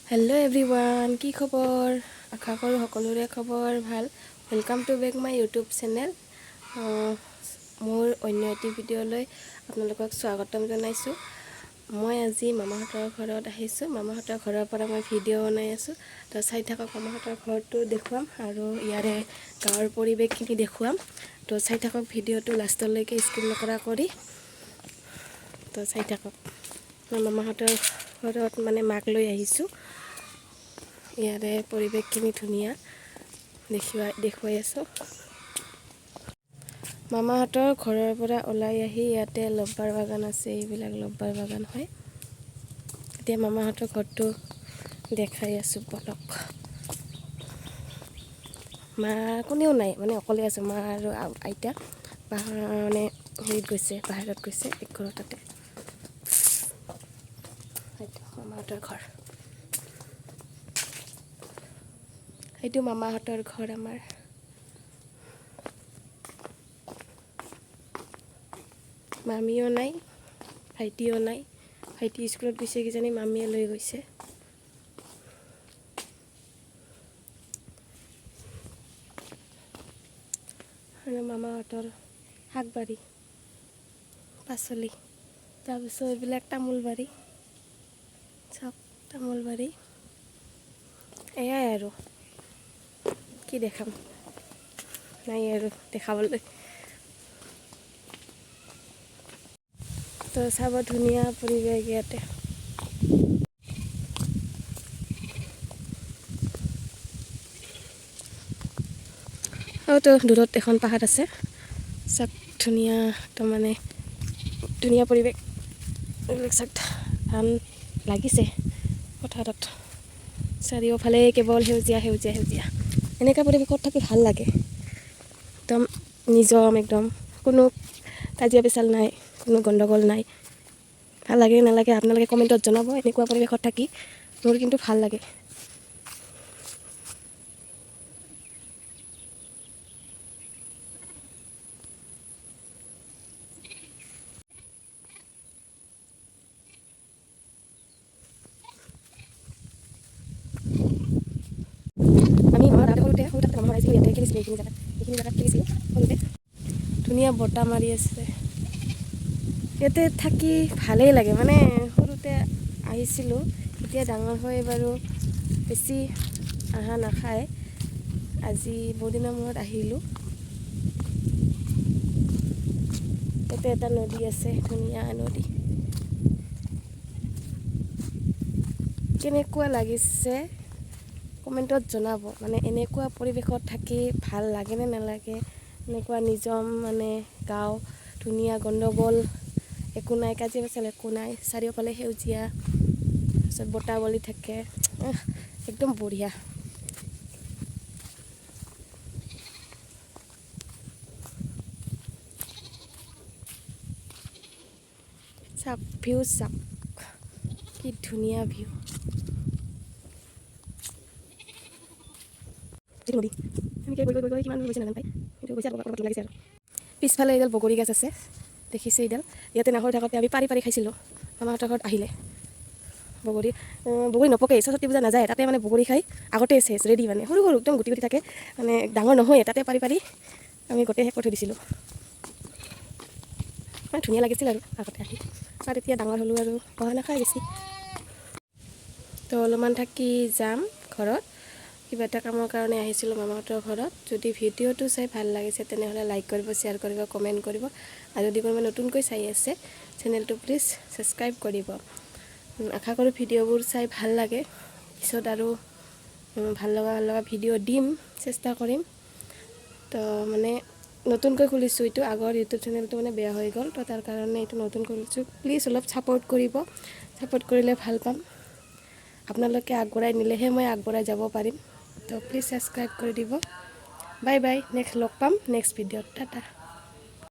Hello' everyone, কি খবৰ? আশা কৰোঁ সকলোৰে খবৰ ভাল। Welcome to back my YouTube channel. মোৰ অন্য এটি ভিডিঅ'লৈ আপোনালোকক স্বাগতম জনাইছোঁ। মই আজি মামাহঁতৰ ঘৰত আহিছোঁ। মামাহঁতৰ ঘৰৰ পৰা মই ভিডিঅ' বনাই আছোঁ। তো চাই থাকক, মামাহঁতৰ ঘৰটো দেখুৱাম আৰু ইয়াৰে গাঁৱৰ পৰিৱেশখিনি দেখুৱাম। তো চাই থাকক ভিডিঅ'টো লাষ্টলৈকে স্কিপ নকৰা কৰি। তো চাই থাকক, মই মামাহঁতৰ ঘৰত মানে মাক লৈ আহিছোঁ। ইয়াৰে পৰিৱেশখিনি ধুনীয়া দেখুৱাই আছোঁ। মামাহঁতৰ ঘৰৰ পৰা ওলাই আহি ইয়াতে লব্বাৰ বাগান আছে। এইবিলাক লব্বাৰ বাগান হয়। এতিয়া মামাহঁতৰ ঘৰটো দেখাই আছোঁ, বলক। মা কোনেও নাই, মানে অকলে আছোঁ। মা আৰু আইতা মানে হেৰিত গৈছে, বাহিৰত গৈছে এক ঘৰৰ তাতে। সেইটো মামাহঁতৰ ঘৰ, সেইটো মামাহঁতৰ ঘৰ আমাৰ। মামীও নাই, ভাইটিও নাই। ভাইটি স্কুলত গৈছে কিজানি, মামীয়ে লৈ গৈছে। আৰু মামাহঁতৰ শাকবাৰী, পাচলি, তাৰপিছত এইবিলাক তামোলবাৰী, চাওক তামোলবাৰী। এয়াই আৰু কি দেখাম, নাই আৰু দেখাবলৈ। তো চাব, ধুনীয়া পৰিৱেশ ইয়াতে। আৰু তো দূৰত এখন পাহাৰ আছে, চাওক। ধুনীয়া একদম, মানে ধুনীয়া পৰিৱেশ। এইবিলাক চাওক, ধান লাগিছে পথাৰত। চাৰিওফালে কেৱল সেউজীয়া, সেউজীয়া, সেউজীয়া। এনেকুৱা পৰিৱেশত থাকি ভাল লাগে। একদম নিজম, একদম কোনো কাজিয়া পেচাল নাই, কোনো গণ্ডগোল নাই। ভাল লাগে নালাগে আপোনালোকে কমেণ্টত জনাব। এনেকুৱা পৰিৱেশত থাকি মোৰ কিন্তু ভাল লাগে। আমি মামাৰ তাতে সৰুতে সৰু থাকোঁতে মামাৰ আহিছিলোঁ, ইয়াতে খেলিছিলোঁ। এইখিনি জেগাত খেলিছিলোঁ সৰুতে। ধুনীয়া বতাহ মাৰি আছে। ইয়াতে থাকি ভালেই লাগে। মানে সৰুতে আহিছিলোঁ, এতিয়া ডাঙৰ হৈ বাৰু বেছি অহা নাখায়। আজি বহুদিনৰ মূৰত আহিলোঁ। ইয়াতে এটা নদী আছে, ধুনীয়া নদী। কেনেকুৱা লাগিছে কমেণ্টত জনাব। মানে এনেকুৱা পৰিৱেশত থাকি ভাল লাগেনে নালাগে? এনেকুৱা নিজম মানে গাঁও, ধুনীয়া, গণ্ডগোল একো নাই, কাজিয়া পেচাল একো নাই, চাৰিওফালে সেউজীয়া, তাৰপিছত বতাহ বলি থাকে, একদম বঢ়িয়া। চাওক ভিউ, চাওক কি ধুনীয়া ভিউ। নদী এনেকৈ গৈ গৈ গৈ গৈ কিমান দূৰ গৈছে নাজানো পাই, কিন্তু গৈছে আৰু ক'ৰবাত লাগিছে। আৰু পিছফালে এইডাল বগৰী গছ আছে, দেখিছে এইডাল? ইয়াতে নাহৰ থাকোঁতে আমি পাৰি পাৰি খাইছিলোঁ। মামাহঁতৰ ঘৰত আহিলে বগৰী বগৰী নপকে, সৰস্বতী পূজা নাযায়। তাতে মানে বগৰী খাই আগতে চেচ ৰেডি, মানে সৰু সৰু একদম গুটি গুটি থাকে, মানে ডাঙৰ নহয়। তাতে পাৰি পাৰি আমি গোটেই শেষ কৰি থৈ দিছিলোঁ। মানে ধুনীয়া লাগিছিল আৰু আগতে আহি। তাত এতিয়া ডাঙৰ হ'লোঁ আৰু অহা নাখায় বেছি। তো অলপমান থাকি যাম ঘৰত, কিবা এটা কামৰ কাৰণে আহিছিলোঁ মামাহঁতৰ ঘৰত। যদি ভিডিঅ'টো চাই ভাল লাগিছে, তেনেহ'লে লাইক কৰিব, শ্বেয়াৰ কৰিব, কমেণ্ট কৰিব আৰু যদি কোনোবাই নতুনকৈ চাই আছে, চেনেলটো প্লিজ ছাবস্ক্ৰাইব কৰিব। আশা কৰোঁ ভিডিঅ'বোৰ চাই ভাল লাগে। পিছত আৰু ভাল লগা ভাল লগা ভিডিঅ' দিম, চেষ্টা কৰিম। তো মানে নতুনকৈ খুলিছোঁ এইটো। আগৰ ইউটিউব চেনেলটো মানে বেয়া হৈ গ'ল, তো তাৰ কাৰণে এইটো নতুন খুলিছোঁ। প্লিজ অলপ ছাপৰ্ট কৰিব। ছাপৰ্ট কৰিলে ভাল পাম। আপোনালোকে আগবঢ়াই নিলেহে মই আগবঢ়াই যাব পাৰিম। তো প্লিজ ছাবস্ক্ৰাইব কৰি দিব। বাই বাই, নেক্সট লগ পাম নেক্সট ভিডিঅ'ত। টাটা।